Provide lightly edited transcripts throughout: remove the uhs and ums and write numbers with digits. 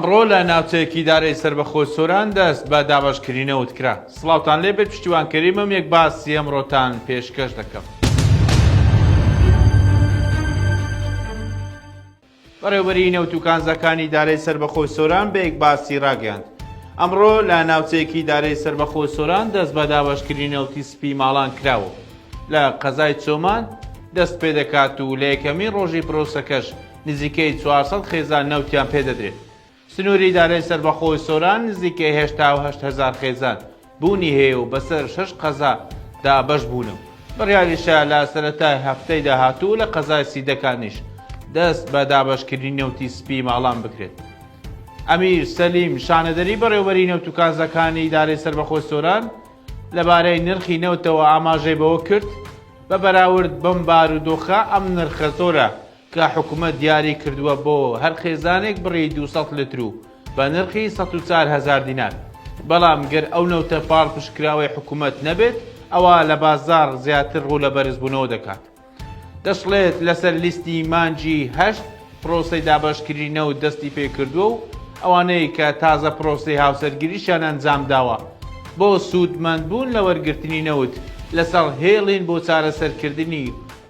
ئەمڕۆ لە ناوچەیەکی ئیدارەی سەربەخۆی سۆران دەست بە دابەشکردنی نەوت کرا. سڵاوتان لێبێت پشتیوان کەریمم یەک باسی ئەمڕۆتان پێشکەش دەکەم. بەڕێوبەری نەوت و کانزاکانی ئیدارەی سەربەخۆی سۆران بە یەک باسی ڕاگەیاند ئەمڕۆ لە ناوچەیەکی ئیدارەی سەربەخۆی سۆران دەست بە دابەشکردنی نەوتی سپی ماڵان کراوە و لە قەزای چۆمان دەست پێدەکات و لە یەکەمین ڕۆژی پرۆسەکەش نزیکەی 400 خێزان نەوتیان پێدەدرێت. سنووری ئیدارەی سەربەخۆی سۆران نزیکەی 88 هەزار خێزان بوونی هەیە و بەسەر شەش قەزا دابەش بوونە و بڕیاریشە لە سەرەتای هەفتەی داهاتوو لە قەزای سیدەکانیش دەست بە دابەشکردنی نەوتی سپی ماڵان بکرێت. ئەمیر سەلیم شانەدەری بەڕێوەبەری نەوت و کانزاکانی ئیدارەی سەربەخۆی سۆران لەبارەی نرخی نەوتەوە ئاماژەی بەوە کرد، بە بەراورد بەم بارودۆخە ئەم نرخە زۆرە کە حکومەت دیاری کردووە بۆ هەر خێزانێک بڕی 200 لتر و بە نرخی 104 هەزار دینار، بەڵام گەر ئەو نەوتە پاڵپشتکراوەی حکومەت نەبێت ئەوا لە بازاڕ زیاتر ڕوو لە بەرزبوونەوە دەکات. دەشڵێت، لەسەر لیستی مانگی هەشت پرۆسەی دابەشکردنی نەوت دەستی پێکردووە و ئەوانەی کە تازە پرۆسەی هاوسەرگیریشیان ئەنجامداوە بۆ سوودمەندبوون لە وەرگرتنی نەوت لەسەر هێڵین بۆ چارەسەرکردنی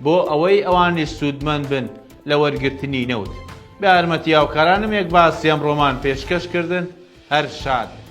بۆ ئەوەی ئەوانیش سوودمەند بن لە وەرگرتنی نەوت. بە یارمەتی هاوکارانم یەک باسی ئەمڕۆمان پێشکەش کردن، هەر شاد بن.